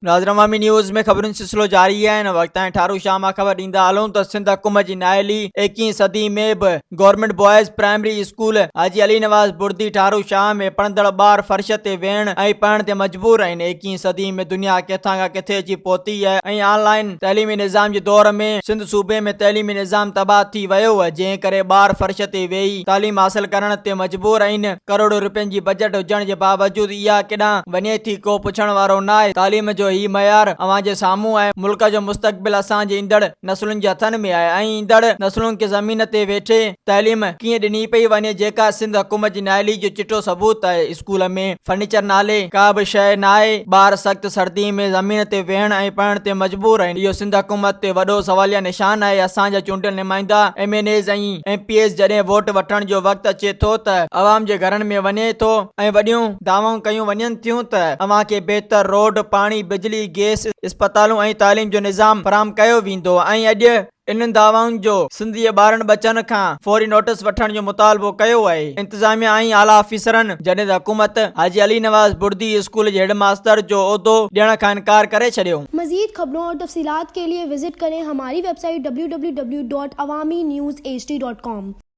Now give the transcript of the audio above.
ناظر عوامي نيوز ۾ خبرن جو سلسلو جاري آهي هن وقت تائين ٺارو شاهه مان خبر ڏيندا هلون ته سنڌ حڪومت جي نااهلي ايڪيهين صدي ۾ به government boys primary school Haji Ali Nawaz Burdi Tharo Shah ۾ پڙهندڙ ٻار فرش تي ويهڻ ۽ پڙهڻ تي مجبور آهن ايڪيهين صدي ۾ دنيا ڪٿان کان ڪٿي اچي پهتي آهي ۽ آن لائين تعليمي نظام جي دور ۾ سنڌ صوبي ۾ تعليمي نظام تباهه ٿي ويو آهي جنهن ڪري ٻار فرش تي ويهي تعليم حاصل ڪرڻ تي مجبور آهن ڪروڙين روپين جي بجيٽ هجڻ جي باوجود اها ڪيڏانهن وڃي ٿي ڪو پڇڻ وارو ناهي، تعليم جو هي معيار اوهان جي سامهون آهي، ملڪ جو مستقبل اسان جي ايندڙ نسلن جي هٿن ۾ آهي ۽ ايندڙ نسلن کي زمين تي ويٺي تعليم ڪيئن ڏني پئي وڃي جيڪا سنڌ حڪومت جي نااهلي جو چٽو ثبوت آهي، اسڪول ۾ فرنيچر نالي ڪا به شيء ناهي، ٻار سخت سردي ۾ زمين تي ويهڻ ۽ پڙهڻ تي مجبور آهن، اهو سنڌ حڪومت تي وڏو سواليه نشان آهي، اسان جا چونڊيل نمائندا M N As ۽ M P As جڏهن ووٽ وٺڻ جو وقت اچي ٿو ته عوام جي گهرن ۾ وڃي ٿو ۽ وڏيون دعوائون ڪيون وڃن ٿيون ته اوهان کي بهتر روڊ، پاڻي، بجلي، گئس، اسپتالون ۽ تعليم جو نظام فراهم ڪيو ويندو ۽ اڄ انهن دعوائن جو سنڌ جي ٻارن ٻچن کان فوري نوٽس وٺڻ جو مطالبو ڪيو آهي. انتظاميا ۽ اعليٰ آفيسرن جڏهن ته حڪومت حاجي علي نواز بڙدي اسڪول جي هيڊ ماستر جو عهدو ڏيڻ کان انڪار ڪري ڇڏيو. مزيد خبرون اور تفصيلات ڪي لئي وزٽ ڪرين ھماري web site W W W dot Awami news H D dot com.